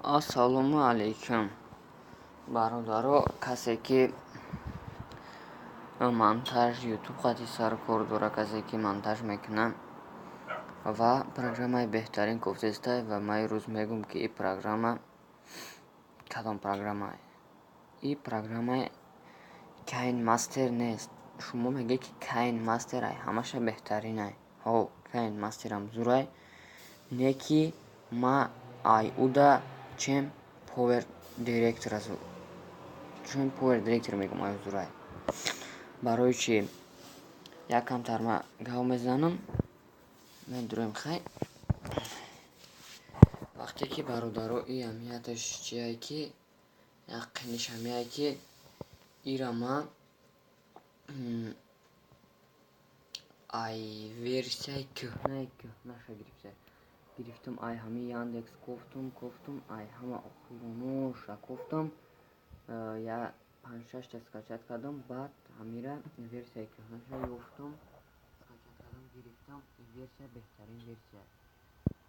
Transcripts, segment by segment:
Ассалому алайкум, бародаро. Касе ки монтаж ютуб қати сару кор дора, касе ки монтаж мекунад ва программаи беҳтарин кофтестай, ва ман имрӯз мегӯм, ки ин программа кадом программа? Ин программаи KineMaster нест. Шумо мегӯед, ки KineMaster ай ҳамаша беҳтаринай. Ҳо, KineMasterам зурай, не ки ма ай уда чем Power Director, чем Power Director мегӯм, ай зурай. Барои чӣ? Як камтар ма гав мезанам, медурем. Хай, вақте ки, бародаро, и аҳамияташ чие, ки як қиниш ҳамияе, ки ира ма ай версияи кӯҳнаи кӯҳнаша гирифтам, ай ҳамин Яндекс кофтум, кофтум, ай ҳама охироноша кофтам, я панҷшашта скачать кардам, баъд ҳамира версияи кӯҳнаша ёфтам, скачать кардам, гирифтам. Ин версия беҳтарин версия.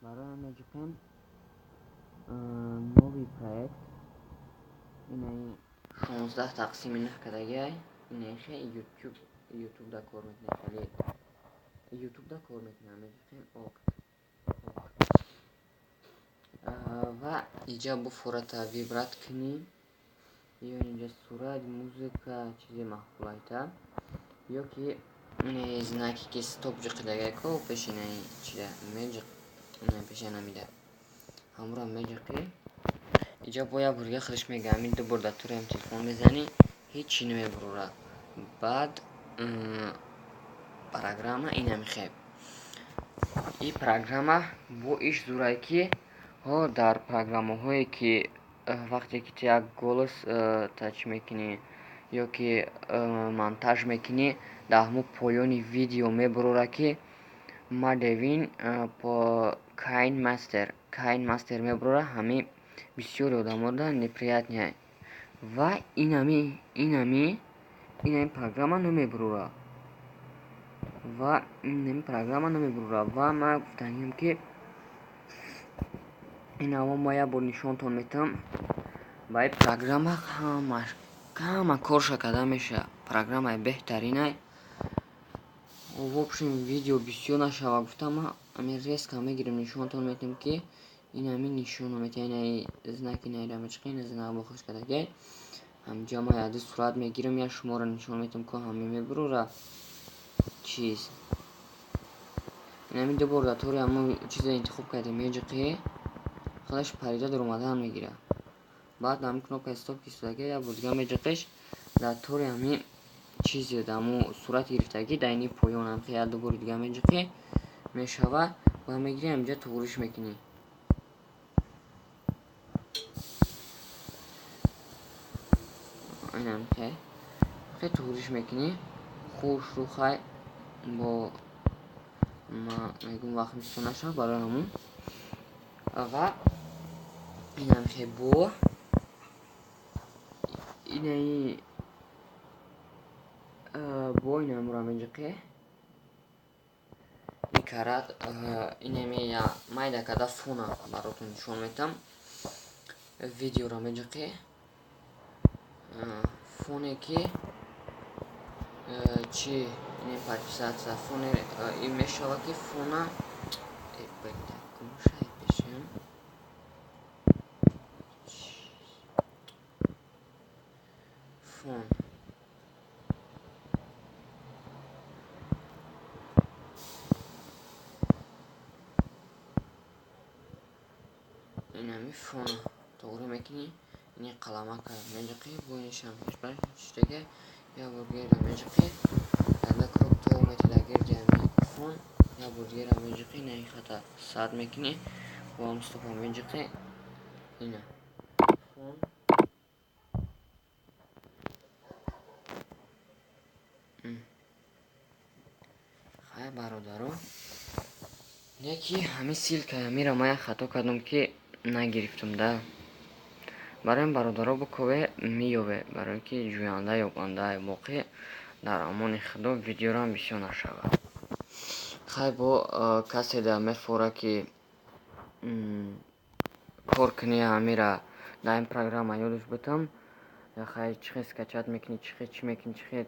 Барои ҳам меҷиқем новый проект. Инаи 16:9 кардагиай, инаихе ютуб, ютубда кор мекунем, хеле ютубда кор мекунем. Меҷиқем ок ва иҷа буфората выбрать кунӣ, ё инҷа сурат, музыка, чизе маъқулайта, ё ки знаке ки стоп ҷиқидагай ко пеши инаи чида меҷиқ, пеши намида ҳамуро меҷиқӣ. Иҷа бо як бурга худаш мега. Ҳамин ду бор дар тураам телефон мезанӣ, ҳеҷ чӣ намебурора. Баъд программа инами хеб. И программа бо иш зурай, ки ҳо дар программаҳое ки вақте ки ту як голос тач мекунӣ ё ки монтаж мекунӣ, дар ҳамун поёни видео мебурора, ки made in KineMaster, KineMaster мебурора. Ҳамин бисёри одамода неприятный ва инами программа намебурора ва инами программа намебурора. Ва ман гуфтаниям, ки инаво ма як бор нишонтон метавам. Ба ин программа ҳамаш, ҳама корша карда мешавад. Программаи беҳтаринай. В общем, видео бисёр нашава гуфтам, ма ҳамин резко мегирем, нишонтон метавем, ки ин ҳамин нишоно метавад. Инаи знаки наира мечиқи, ина знак бо хуш кардагай. Ҳаминҷа ма яду сурат мегирам, я шуморо нишон метавам, ко ҳамин мебурора чиз. Инами ду бор дар тори ҳамон чизе интихоб карда меҷиқӣ, худаш парида даромадан мегирад. Баъд ҳамин кнопкаи стоп ки истодагӣ, як бор дига меҷиқиш, дар тори ҳамин чизе, дар ҳамон сурати гирифтагӣ, дар ини поён ҳам як ду бори дига меҷиқӣ, мешава ва мегирӣ, ҳаминҷа туғриш мекунӣ. Инам хе туғриш мекунӣ хушрӯ. Хай, бо ма мегӯм, вақт бисёр нашава барои ҳамун. Ва инам хе бо инаи бо инамро меҷиқӣ, икарат инами я майда карда фона баротон нишон метам. Видеоро меҷиқӣ, фоне ки чи ин подписаться фоне ин мешава, ки фона пешам фон. Инами фона тоғри мекунӣ, ини қаламака меҷиқӣ, бо инишам шиштага як бор гера меҷиқӣ, ягда круг то метида гирди ҳамин фон, як бор гера меҷиқӣ, ина хата сад мекунӣ, бо ҳам стопа меҷиқӣ, ина фон. Хай, бародаро, не ки ҳамин ссылка ҳамира ман як хато кардам, ки нагирифтам да. Барои ин, бародаро, букове меёве, барое ки ҷӯянда ёбанда боқӣ. Дар амони Худо, видеорам бисёр нашавад. Хай, бо касе да мефора, ки Кор кунӣ, ҳамира дар ин программа ёдаш бутам. Хай, чӣ хел скачать мекунӣ, чӣ хел чӣ мекунӣ, чӣ хел,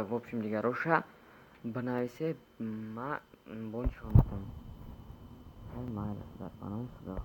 в общем, дигароша бинависе, ма бо нишон медиҳам. Майли, дар паноҳи Худо.